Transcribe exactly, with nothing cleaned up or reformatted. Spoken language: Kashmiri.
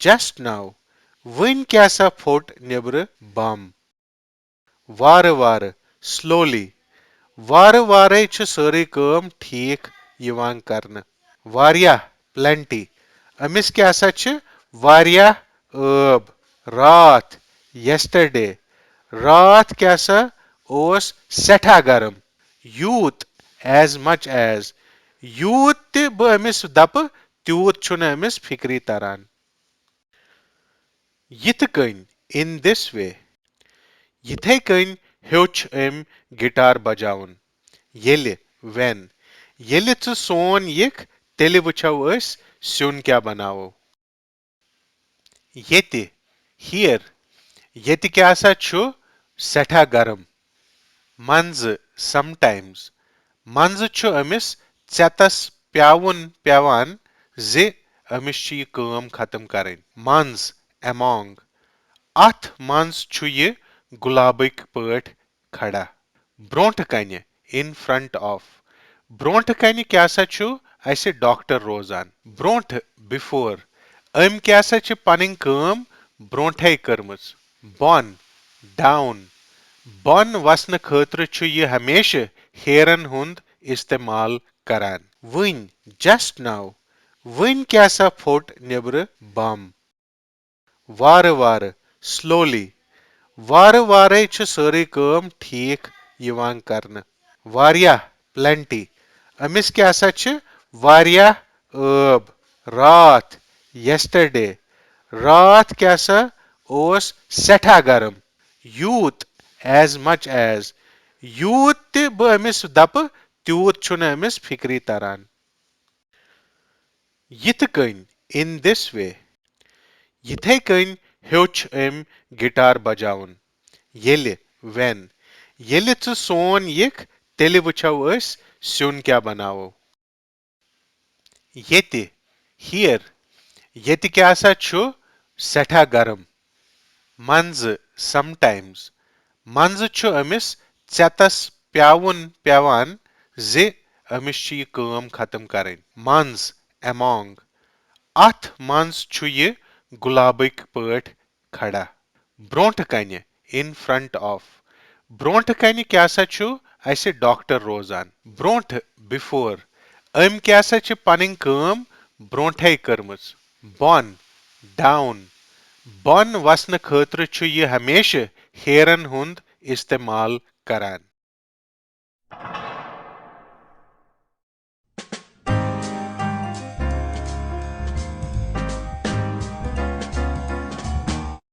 Just now. وٕنۍ کیٛاہ سا پھوٚٹ نیٚبرٕ بم؟ وارٕ وارٕ، slowly. وارٕ وارَے چھِ سٲرٕے کٲم ٹھیٖک یِوان کرنہٕ۔ واریاہ، plenty. أمِس کیٛاہ سا چھِ؟ واریاہ ٲب۔ راتھ، yesterday. راتھ کیٛاہ سا اوس؟ سٮ۪ٹھاہ گرم۔ یوٗت، as much as. یوٗت تہِ بہٕ أمِس دَپہٕ، تیوٗت چھُنہٕ أمِس فِکرِ تران۔ یِتھ کٔنۍ، in this way. یِتھے کٔنۍ ہیوٚچھ أمۍ گِٹار بجاوُن۔ ییٚلہِ، when. ییٚلہِ ژٕ سون یِکھ، تیٚلہِ وٕچھو أسۍ سیُن کیٛاہ بناوو۔ ییٚتہِ، here. ییٚتہِ کیٛاہ سا چھُ؟ سٮ۪ٹھاہ گرم۔ منٛزٕ، sometimes. منٛزٕ چھُ أمِس ژٮ۪تس پیاوُن پیوان زِ أمِس چھِ یہِ کٲم ختم کرٕنۍ۔ منٛز، among. اتھ منٛز چھُ یہِ گُلابٕکۍ پٲٹھۍ کھڑا۔ برونٛٹھ کنہِ، in front of. برونٛٹھ کنہِ کیٛاہ سا چھُ اسہِ ڈاکٹر روزان؟ برونٛٹھ، before. أمۍ کیٛاہ سا چھِ پنٕنۍ کٲم برونٛٹھے کٔرمٕژ؟ بۄن، down. بۄن وسنہٕ خٲطرٕ چھُ یہِ ہمیشہٕ ہیرن ہُنٛد استعمال کران۔ وٕنۍ، just now. وٕنۍ کیٛاہ سا پھوٚٹ نیٚبرٕ بم؟ وارٕ وارٕ، slowly. وارٕ وارَے چھِ سٲرٕے کٲم ٹھیٖک یِوان کرنہٕ۔ واریاہ، plenty. أمِس کیٛاہ سا چھِ؟ واریاہ ٲب۔ راتھ، yesterday. راتھ کیٛاہ سا اوس؟ سٮ۪ٹھاہ گرم۔ یوٗت، as much as. یوٗت تہِ بہٕ أمِس دَپہٕ، تیوٗت چھُنہٕ أمِس فِکرِ تران۔ یِتھ کٔنۍ، in this way. یِتھے کٔنۍ ہیوٚچھ أمۍ گِٹار بجاوُن۔ ییٚلہِ، when. ییٚلہِ ژٕ سون یِکھ، تیٚلہِ وٕچھو أسۍ سیُن کیٛاہ بناوو۔ ییٚتہِ، here. ییٚتہِ کیٛاہ سا چھُ؟ سٮ۪ٹھاہ گرم۔ منٛزٕ، sometimes. منٛزٕ چھُ أمِس ژٮ۪تس پیاوُن پیوان زِ أمِس چھِ یہِ کٲم ختم کرٕنۍ۔ منٛز، among. اتھ منٛز چھُ یہِ گُلابٕکۍ پٲٹھۍ کھڑا۔ برونٛٹھ کنہِ، in front of. برونٛٹھ کنہِ کیٛاہ سا چھُ اسہِ ڈاکٹر روزان؟ برونٛٹھ، before. أمۍ کیٛاہ سا چھِ پنٕنۍ کٲم برونٛٹھے کٔرمٕژ؟ بۄن، down. بۄن وسنہٕ خٲطرٕ چھُ یہِ ہمیشہٕ ہیرن ہُنٛد استعمال کران۔